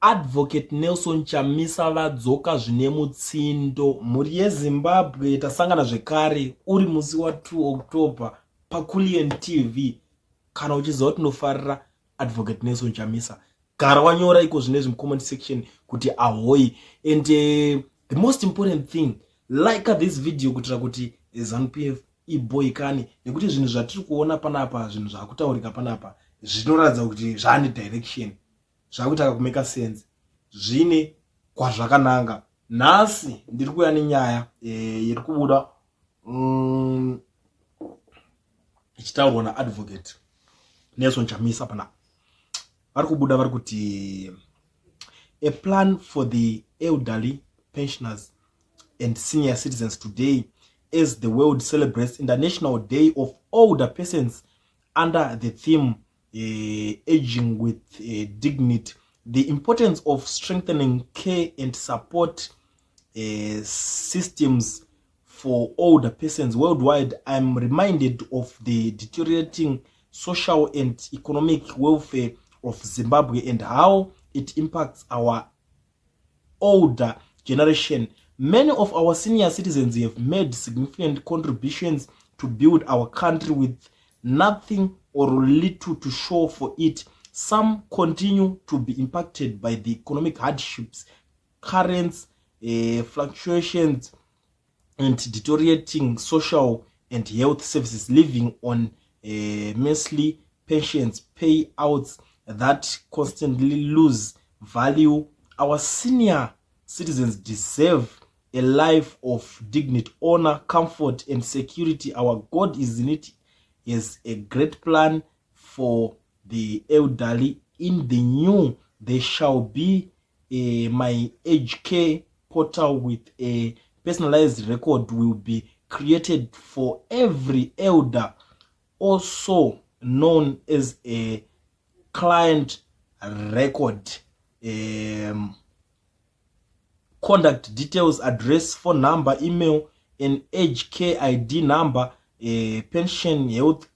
Advocate Nelson Chamisa vadzoka zvine mutsindo. Mhuri yeZimbabwe, tasangana zvekare uri musi wa2 October paCulian TV. Kana uchiziva kuti unofarira Advocate Nelson Chamisa, gara wanyora iko zvinezvi mucomment section kuti ahoi. And the most important thing, like this video kuitira kuti ZANU PF iboikane, nekuti zvinhu zvatiri kuona panapa, zvinhu zvakutaurika panapa, zvinoratidza kuti zvaane direction, zvakutaka kumake sense, zvine kwazvakananga. Nhasi ndiri kuuya nenyaya iri kubuda ichitaurwa naAdvocate Nelson Chamisa. Panapa vari kubuda vari kuti a plan for the elderly, pensioners and senior citizens. Today, as the world celebrates International Day of Older Persons under the theme "Aging with Dignity: the importance of strengthening care and support systems for older persons worldwide," I'm reminded of the deteriorating social and economic welfare of Zimbabwe and how it impacts our older generation. Many of our senior citizens have made significant contributions to build our country with nothing or little to show for it. Some continue to be impacted by the economic hardships, current fluctuations, and deteriorating social and health services, living on measly pensions payouts that constantly lose value. Our senior citizens deserve a life of dignity, honor, comfort, and security. Our God is in it has a great plan for the elderly. In the new, there shall be a My Age Care portal with a personalized record will be created for every elder, also known as a client record. Contact details, address, phone number, email, an age care ID number, a pension, health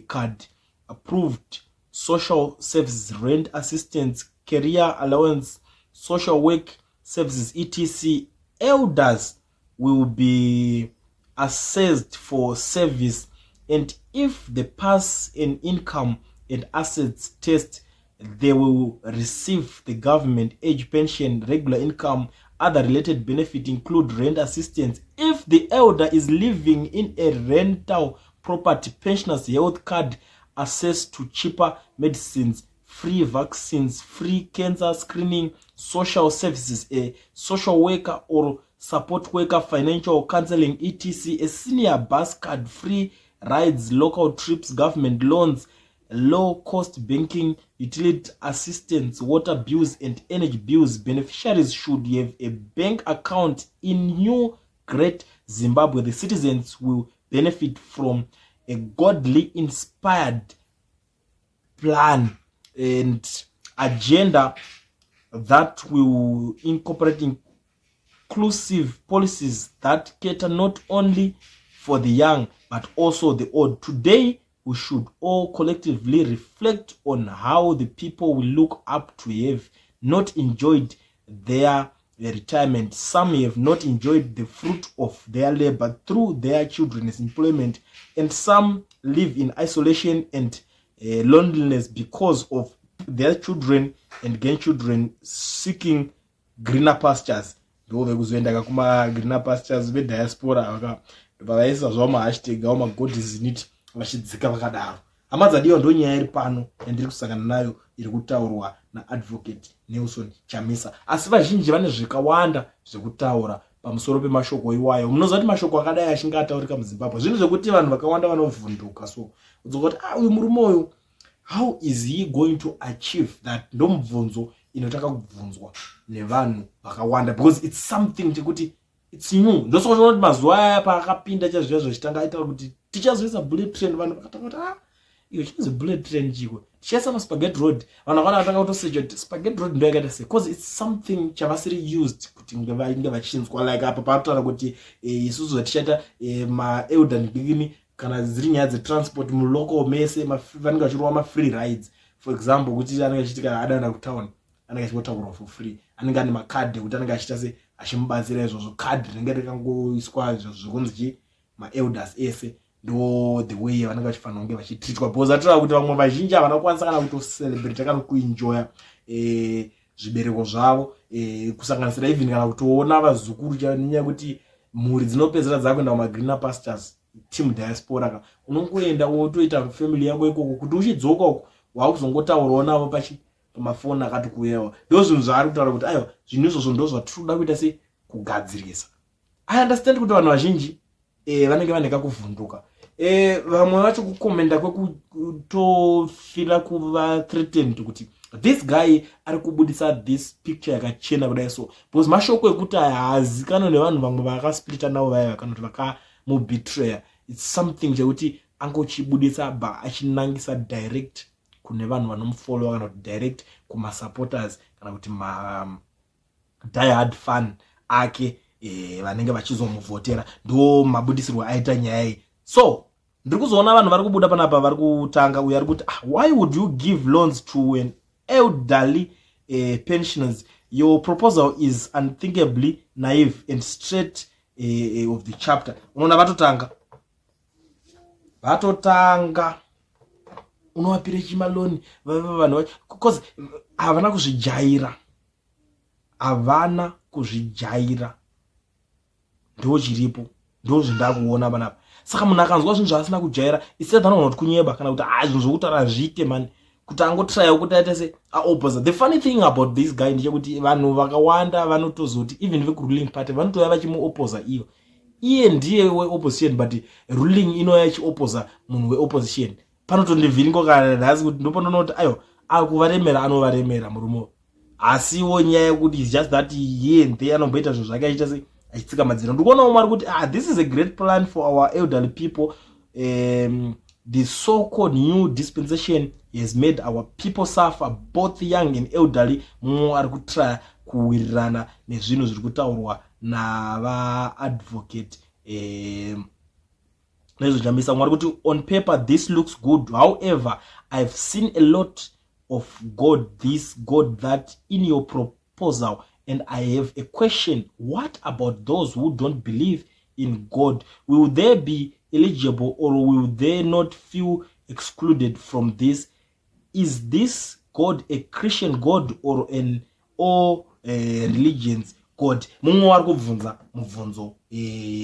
card, approved social services, rent assistance, carer allowance, social work services, etc. Elders will be assessed for service, and if they pass an income and assets test, they will receive the government age pension, regular income. Other related benefit include rent assistance if the elder is living in a rental property, pensioners health card, access to cheaper medicines, free vaccines, free cancer screening, social services, a social worker or support worker, financial counseling, etc., a senior bus card, free rides, local trips, government loans, low cost banking, utility assistance, water bills and energy bills. Beneficiaries should have a bank account. In new great Zimbabwe, the citizens will benefit from a godly inspired plan and agenda that will incorporate inclusive policies that cater not only for the young but also the old. Today, we should all collectively reflect on how the people we look up to have not enjoyed their retirement. Some have not enjoyed the fruit of their labor through their children's employment, and some live in isolation and loneliness because of their children and grandchildren seeking greener pastures. Ndo vekuzoenda kumagreener pastures vediaspora, ndobva vaisa zvavo mahashtag avo, maGodIsInIt, vachidzika vakadaro. Hama dzadiwa, ndo nyaya iri pano yandiri kusangana nayo, iri kutaurwa naAdvocate Nelson Chamisa. Asi vazhinji vane zvakawanda zvekutaura pamusoro pemashoko iwayo. Munoziva kuti mashoko akadai achinge ataurika muZimbabwe, zvinhu zvekuti vanhu vakawanda vanovhunduka. So udzoka kuti, ah, uyu murume uyu, how is he going to achieve that? Ndo mubvunzo inotanga kubvunzwa nevanhu vakawanda, because it's something chekuti it's new. Ndosaka kuti mazuva aya paakapinda chazviya zvachitanga aitaura kuti tichazoisa bullet train, vanhu vakatanga kuti, ah, iyo chinonzi bullet train chiko? Tichaisa maspaghetti road. Vanhu vakana vatanga kutosecha kuti spaghetti road ndo yakaita sei, because it's something chavasiri used kuti vange vachinzwa. Like apa paataura kuti isusu zvatichaita, maelder ndikini, kana dziri nyaya dzetransport mulocal mese, vanenge vachirova mafree rides, for example, kuti anenge achiti kana adana kutown Anenge achingotakurwa for free, anenge ane makadhi ekuti anenge achiita se achimubatsira izvozvo. Kadhi rinenge rikangoiswa izvozvo zvekunzi chi maelders ese, ndo the way vanenge vachifanira kunge vachitreatwa, because atora kuti vamwe vazhinji havana kukwanisa kana kutocelebrata kana kuenjoya zvibereko zvavo, kusanganisira even kana kutoona vazukuru, nenyaya yekuti mhuri dzinopedzera dzakuenda kumagreener pastures. Team diaspora ka, unongoenda wotoita family yako ikoko, kuti uchidzoka uko wakuzongotaurawo navo pachi pamafoni akati kuuyawo. Ndo zvinhu zvaari kutaura kuti aiwa, zvinhu izvozvo ndo zvatiri kuda kuita se kugadzirisa. I understand kuti vanhu vazhinji vanenge vane kakuvhunduka. Vamwe vacho kukomenda kwekutofila kuva threatened kuti this guy ari kubudisa this picture yakachena kudai so, because mashoko ekuti aya haazikanwa nevanhu vamwe vaakasplita navo vaya kana kuti vakamubetraya. It's something chekuti angochibudisa ba achinangisa direct kune vanhu vanomufollowa kana kuti direct kumasupporters kana kuti ma diehard fan ake vanenge vachizomuvhotera. Ndo mabudisirwo aita nyaya iyi. So ndiri kuzoona vanhu vari kubuda panapa, vari kutanga uyo ari kuti, "Ah, why would you give loans to an elderly pensioners? Your proposal is unthinkably naive and straight of the chapter." Unoona vatotanga unovapire chimaloan vanhu, because havana kuzvijaira, havana kuzvijaira. Ndo chiripo, ndo zvindakuona panapa. Saka munhu akanzwa zvinhu zvaasina kujaira, instead anogona kuti kunyeba kana kuti ha, zvinhu zvokutaura zviite mani, kuti angotraya kuti aite se aopposa. The funny thing about this guy ndechekuti vanhu vakawanda vanotozoti even vekuruling party vanotouya vachimuopposa iyo. Iye ndiye weopposition, but ruling inouya ichiopposa munhu weopposition. Panotondivhiringwa kana nhasi kuti ndopanoona kuti aiwa, akuvaremera, anovaremera murume. Asiwo nyaya yekuti is just that here and there anomboita zvinhu zvake achiita se achitsika madziro. Ndikuona umwe ari kuti, "Ah, this is a great plan for our elderly people. The so called new dispensation has made our people suffer, both young and elderly." Mumwe ari kutraya kuwirirana nezvinhu zviri kutaurwa navaadvocate nezvochamisa. Mumwe ari kuti, "On paper this looks good. However, I've seen a lot of God this, God that in your proposal, and I have a question. What about those who don't believe in God? Will they be eligible or will they not feel excluded from this? Is this God a Christian God or an all religions God?" Mumwe wari kubvunza mubvunzo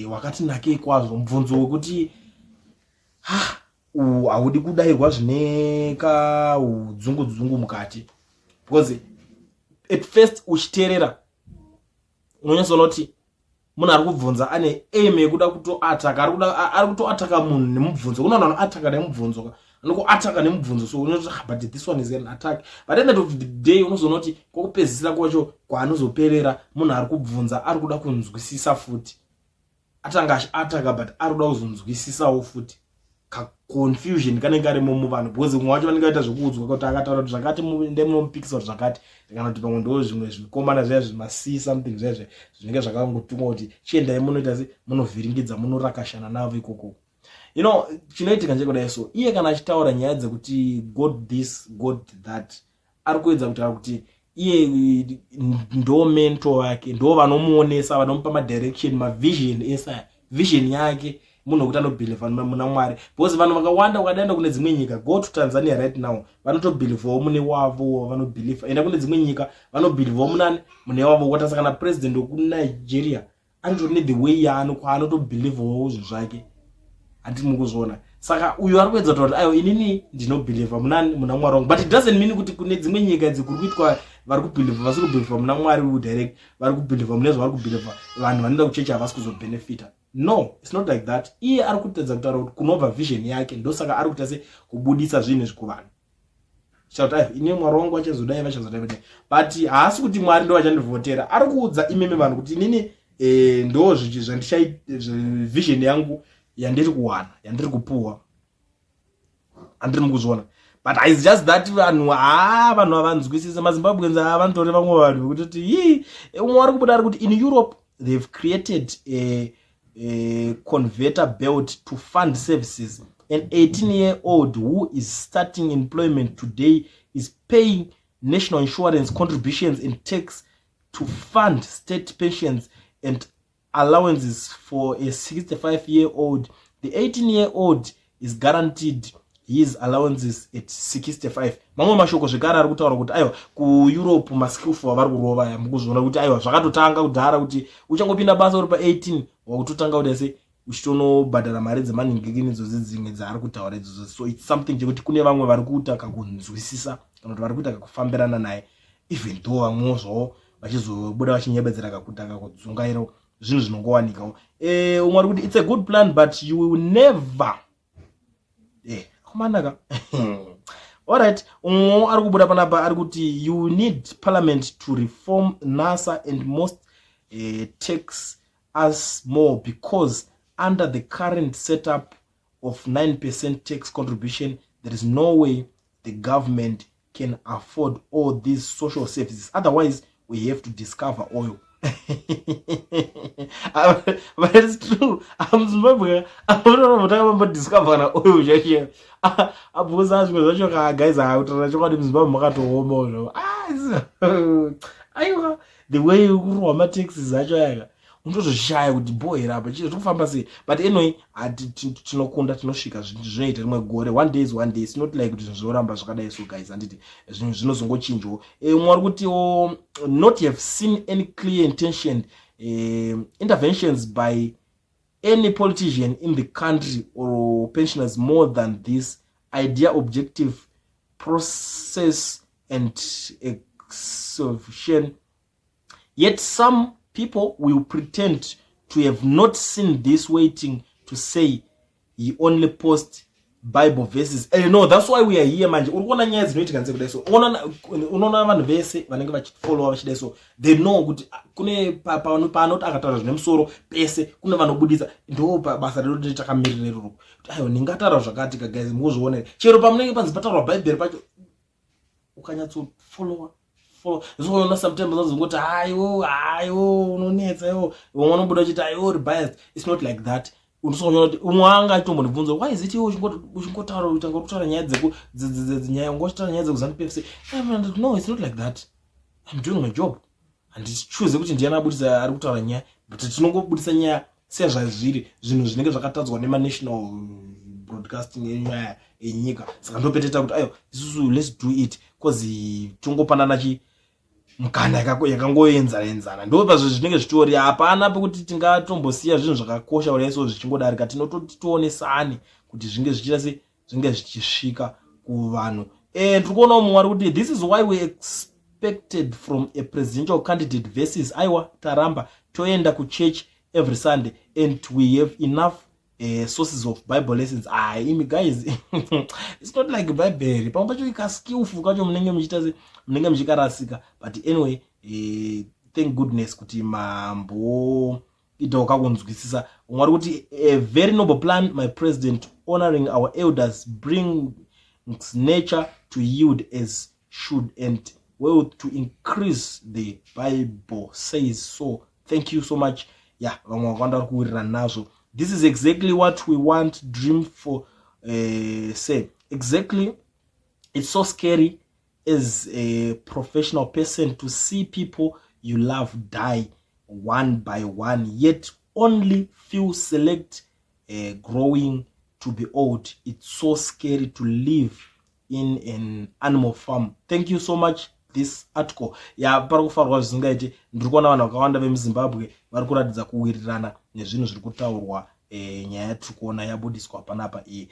wakati nakei kwazvo, mubvunzo wekuti haudi kudayirwa zvine kaudzungu dzungu mukati, because at first uchiteerera unonyatsoona kuti munhu ari kubvunza ane aim yekuda kutoataka, ari kutoataka munhu nemubvunzo. Kuna vanhu vanoataka nemubvunzo, anokuataka nemubvunzo, so unoti, "Ah, but this one is an attack." But end of the day unozoona kuti kwokupedzisira kwacho kwaanozoperera, munhu ari kubvunza ari kuda kunzwisisa futi. Atanga achiataka, but ari kuda kuzonzwisisawo futi. Kaconfusion kanenge karimo muvanhu, because mumwe wacho vanenge vaita zvekuudzwa kuti akataura kuti zvakati, ndemunomupikisa kuti zvakati, kana kuti pamwe ndo zvimwe zvikomana zviya zvimasi something zviya zvinenge zvakangotumwa kuti chiendai munoita se munovhiringidza, munorakashana navo ikoko. Chinoitika ndechekudai so, iye kana achitaura nyaya dzekuti God this, God that, ari kuedza kutaura kuti iye ndo mentor wake, ndo vanomuonesa, vanomupa madirection, mavision esa vision yake, munhu wekuti anobhilivha muna Mwari, because vanhu vakawanda, ukadaenda kune dzimwe nyika, go to Tanzania right now, vanotobhilivhawo mune wavo vanobhilivha. Enda kune dzimwe nyika, vanobhilivhawo munani, mune wavo. Kwatarisa kana president wekunigeria anotori nethe way yaano kwaanotobhilivhawo zvinhu zvake, handiti mukuzviona? Saka uyu ari kuedza kutaura kuti aiwa, inini ndinobhilivha munani, muna Mwari wangu, but it doesn't mean kuti kune dzimwe nyika idzi kuri kuitwa vari kubhilivha, vasiri kubhilivha muna Mwari direct, vari kubhilivha mune zvavari kubhilivha, vanhu vanoenda kuchechi havasi kuzobhenefita. No, it's not like that. Iye ari kutedza kutaura kuti kunobva vision yake, ndosaka ari kuita se kubudisa zvinhu izvi kuvanhu, kuti aiwa, ine Mwari wangu vachazodai, vachazodai, vadai, but haasi kuti Mwari ndo vachandivhotera. Ari kuudza imimi vanhu kuti inini ndo zvandichai vision yangu yandiri kuwana, yandiri kupuhwa, handiri mukuzviona? But it's just that vanhu, ha, vanhu havanzwisise. MaZimbabweans vanotori vamwe vanhu vekutoti yi. Umwe wari kubuda ari kuti, "In Europe they've created a converter belt to fund services. An 18 year old who is starting employment today is paying National insurance contributions and tax to fund state pensions and allowances for a 65-year-old. The 18-year-old is guaranteed his allowances at 65. Mamwe mashoko zvekare ari kutaura kuti aiwa, kuEurope maskillful avari kurova ya, mukuzviona kuti aiwa, zvakatotanga kudhara kuti uchangopinda basa uri pa18, wakutotanga kuda se uchitonobhadhara mari dzemanhingikini idzodzi dzimwe dzaari kutaura idzodzo. So it's something chekuti kune vamwe vari kuita kakunzwisisa kana kuti vari kuita kakufambirana naye, even though vamwewo zvavo vachizobuda vachinyebedzera kakuita kakudzungairo. Zvinhu zvinongowanikawo. Umwe ari kuti, "It's a good plan, but you will never." Akumanaka. Alright, umwe ari kubuda panapa ari kuti, "You need parliament to reform NSSA and most tax us more, because under the current setup of 9% tax contribution, there is no way the government can afford all these social services. Otherwise we have to discover oil." But it's true, muZimbabwe amunotakambodiscover kana oil chaicho. Abvuza zvimwe zvacho ka, guys, kutaura chokwadi, muZimbabwe makatooma zvo. Aiwa, the way kurohwa mataxes acho ayaka, unotozoshaya kuti bho here apa, chii zviri sei? But anyway, tinokunda, tinosvika, zvinoita rimwe gore. One day is one day. It's not like kuti zvinhu zvinoramba zvakadai. So guys, handiti zvinhu zvinozongochinjawo. Umwe ari kutiwo, "Not have seen any clear intention interventions by any politician in the country or pensioners more than this idea, objective process and execution. Yet some people will pretend to have not seen this, waiting to say he only post Bible verses." No, that's why we are here. Manje uri kuona nyaya dzinoitika nze kudai so, unoona vanhu vese vanenge vachifollowa vachidai so, they know kuti kune paanoti akataura zvine musoro pese kune vanobudisa. Ndo basa redu takamirira iroro kuti aiwa, ndingataura zvakati ka. Guys, mukuzviona, chero pamunenge panzi pataurwa Bhaibheri pacho, ukanyatsofollowa follow, sometimes unozongoti, "Aiwo, aiwo, unonetsa iwo." Umwe unobuda uchiti, "Aiwo, uri biased." It's not like that. Unosonyora kuti umwe anga achitombondibvunza, "Why is it iwe uchingotaura, utanga kutaura nyaya dzenyaya, ungochitaura nyaya dzekuZANU PF?" No, it's not like that. I'm doing my job. Handichuze kuti ndiani abudisa ari kutaura nyaya, but tinongobudisa nyaya sezvazviri, zvinhu zvinenge zvakatadzwa nemanational broadcasting enyaya enyika. Saka ndopeteta kuti ayo, isusu let's do it, 'cause tongopanana chi mukana yakangoenzana enzana. Ndo pazvo zvinenge zvitori. Hapana pekuti tingatombosiya zvinhu zvakakosha kudai so zvichingodarika. Tinototi tionesane kuti zvinge zvichiita se zvinge zvichisvika kuvanhu. Tiri kuonawo mumwe ari kuti, "This is why we expected from a presidential candidate versus aiwa, taramba toenda kuchurch every Sunday and we have enough sources of Bible lessons." Ah, imi guys, it's not like Bhaibheri. Pamwe pacho ikaskillful kacho munenge muchiita se munenge muchikarasika. But anyway, thank goodness kuti mambo itawo kakunzwisisa. Umwe ari kuti, "A very noble plan, my president. Honoring our elders brings nature to yield as should and wealth to increase. The Bible says so. Thank you so much." Ya, vamwe vakawanda vari kuwirirana nazvo. "This is exactly what we want, dream for." Say exactly, "It's so scary as a professional person to see people you love die one by one, yet only few select growing to be old. It's so scary to live in an animal farm. Thank you so much, this article." Ya, pari kufarwa zvisingaiti. Ndiri kuona vanhu vakawanda vemuZimbabwe vari kuratidza kuwirirana nezvinhu zviri kutaurwa. Nyaya yatiri kuona yabudiswa panapa iyi.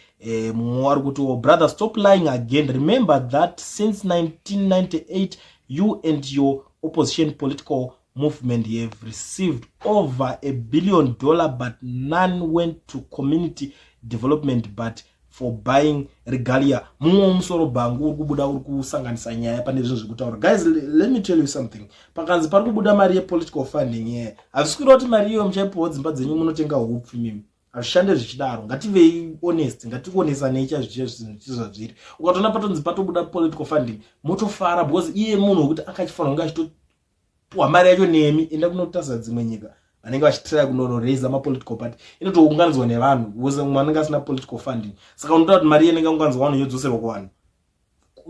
Mumwe ari kuti, "Brother, stop lying again. Remember that since 1998 you and your opposition political movement have received over $1 billion, but none went to community development but for buying regalia." Mumwe wemusoro bhangu uri kubuda uri kusanganisa nyaya pane zvinhu zviri kutaura. Guys, let me tell you something. Pakanzi pari kubuda mari yepolitical funding ye, hazvisi kureva kuti mari iyoyo muchaipiwa dzimba dzenyu munotenga hupfu mimi. Hazvishande zvichidaro. Ngativei honest, ngationesanei chaizvizvazviri. Ukatoona patonzi patobuda political funding, motofara, because iye munhu wekuti akachifanira kunge achitopiwa mari yacho nemi. Enda kunotarisa dzimwe nyika, vanenge vachitraya kunonoraisa mapolitical party, inotounganidzwa nevanhu vose. Mumwe anenge asina political funding, saka unotaura kuti mari inenge unganidzwa vanhu yodzoserwa kuvanhu.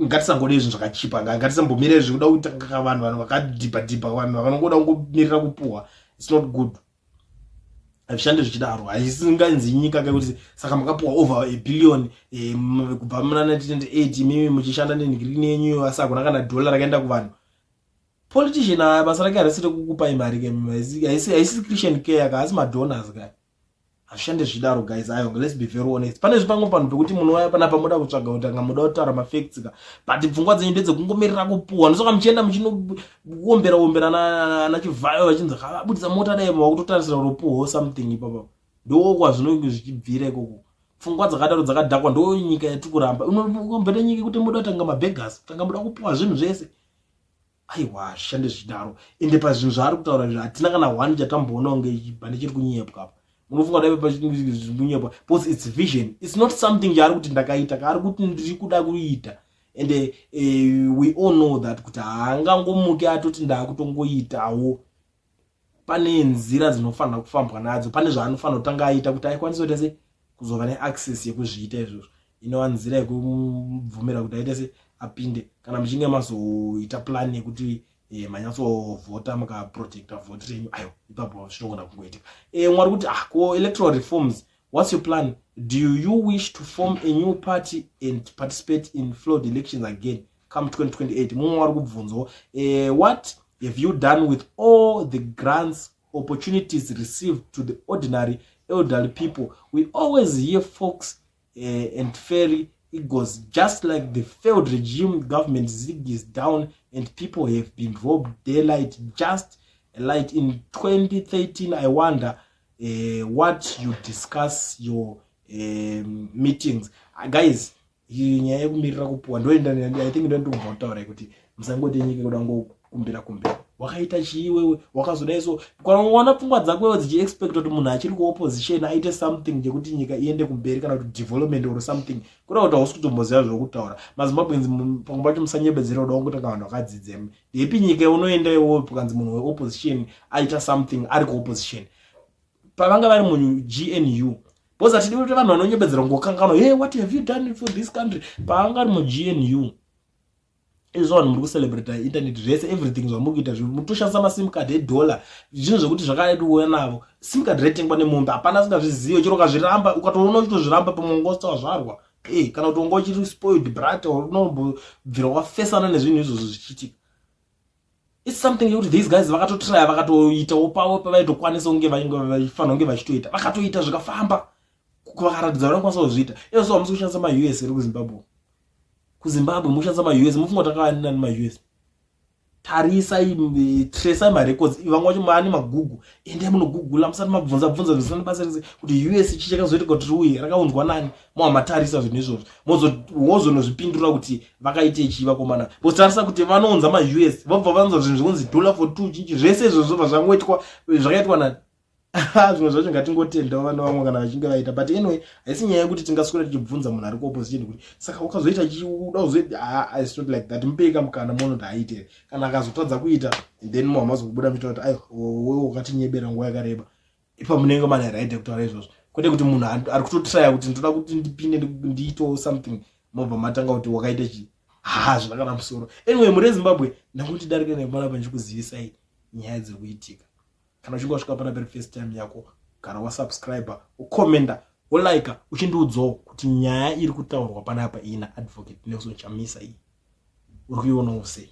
Ngatisangode zvinhu zvakachipa, ngatisambomire zvekuda kuita vanhu vakadhibha dhibha, vanhu vakanongoda kungomirira kupuhwa. It's not good, hazvishande zvichidaro. Haisinganzi nyika kekuti saka makapuhwa over a billion kubva muna 1998, imimi muchishanda nenhigirini yenyu, asi hakuna kana dhola rakaenda kuvanhu. Politician aya basa rake harisiri kukupai mari, haisi Christian Care ka, asi madonors ka. Hazvishande zvidaro, guys. Ayo, let's be very honest. Pane zvipamwe panhu pekuti munouya panapa muda kutsvaga kuti anga muda kutaura mafacts ka, but pfungwa dzenyu ndedzekungomirira kupuhwa. Ndosoka muchienda muchinoombera ombera naChivhayo, vachinzi vabudisa mota, dai wakutotarisira kutopuhwawo something ipapa. Ndo kwazvinonge zvichibvira ikoko. Pfungwa dzakadaro dzakadhakwa, ndo nyika yatiri kuramba. Unombeta nyika yekuti muda kutanga mabeggars, kutanga muda kupuhwa zvinhu zvese. Aiwa, zvishande zvichidaro. Ende pazvinhu zvaari kutaura izvi, hatina kana one chatamboona kunge pane chiri kunyepwa apa. Munofunga dai pachikunyepwa? Because it's vision, it's not something chaari kuti ndakaita, kaari kuti ndiri kuda kuita. And we all know that kuti haangangomuki atoti ndaakutongoitawo. Pane nzira dzinofanira kufambwa nadzo, pane zvaanofanira kutanga aita kuti aikwanisa kuita se kuzova neaccess yekuzviita izvozvo, inova nzira yekumubvumira kuti aite se apinde. Kana muchinge mazoita plan yekuti manyatsovhota, mukaprotecta vhoti renyu, ayo ipapo zvinogona kungoitika. Mwari kuti ko electoral reforms, what's your plan? Do you wish to form a new party and participate in flawed elections again come 2028? Mumwe wari kubvunzwa, what have you done with all the grants, opportunities received to the ordinary elderly people? We always hear folks and fairy eagles, just like the failed regime government. ZiG is down and people have been robbed daylight, just like in 2013. I wonder what you discuss your meetings. Guys, nyaya yekumirira kupuwa ndoenda, I think ndondobva kutaura kuti musangoti nyika kuda ngokumbira kumbira. Wakaita chiiwewe wakazodai? So kana pfungwa dzako iwe dzichiexpect kuti munhu achiri kuopposition aite something chekuti nyika iende kumberi kana kuti development or something, kuda kuti hausi kutomboziva zvokutaura. MaZimbabweans, pamwe pacho musanyebedzera kuda kungotanga vanhu vakadzidzemi. Ndepi nyika unoenda iwowo pakanzi munhu weopposition aita something ari kuopposition, pavanga vari muGNU? Because hatidi kuti vanhu vanonyebedzera kungokanganwa, "Hey, what have you done for this country?" Paanga ari muGNU, izvo vanhu muri kucelebrata internet zvese, everything zvamuri kuita, mutoshandisa masim card edollar, zvinhu zvekuti zvakaiuya navo. Sim card retengwa nemombe, hapana asingazvizive. Chero ukazviramba, ukatoona uchitozviramba, pamwe unga wazvarwa e kana kuti unga uchiri spoiled brat, unombobvira wafesana nezvinhu izvozvo zvichiitika. It's something yekuti these guys vakatotraya, vakatoitawo pavo pavaitokwanisa kunge vachifanira kunge vachitoita, vakatoita zvikafamba, vakaratidza vanokwanisa kuzviita. Izvo hamusi kushandisa maUS iri kuZimbabwe. KuZimbabwe mushandisa maUS, mufunga kuti akawanina nemaUS? Tarisai, tresai marecords. Vamwe vacho maane maGoogle, endai munogoogle musati mabvunza bvunza zvisina basa rese kuti US chii chakazoitika kuti riuye, rakaunzwa nani. Mova matarisa zvinhu izvozvo, mozonozvipindura kuti vakaite chii vakomana. Because tarisa kuti vanounza maUS, vobva vanzwa zvinhu zvekunzi dollar for two, chinchi, zvese izvozvo zvobva zvangoitwa, zvakaitwa nani? Zvimwe zvacho ngatingotendawo vana vamwe kana vachinge vaita. But anyway, haisi nyaya yekuti tingaswera tichibvunza munhu ari kuopposition kuti saka ukazoita chiuda kuzoita. It's not like that. Mupei kamukana muone kuti aite. Kana akazotadza kuita, then muha mazokubuda muchitaura kuti aiwa, wewe wakatinyebera nguva yakareba. Ipa munenge mane right yekutaura izvozvo, kwete kuti munhu ari kutotraya kuti ndoda kuti ndipinde, ndiitewo something, mobva matanga kuti wakaita chii. Ha, zvina kana musoro. Anyway, muri eZimbabwe, ndakuti darike nepanapa ndichikuzivisai nyaya dziri kuitika. Kana uchinge wasvika pana peri first time yako, gara wasubscribe, ukomenda, wolika, uchindiudzawo kuti nyaya iri kutaurwa panapa iyi naAdvocate Nelson Chamisa iyi uri kuionawo sei.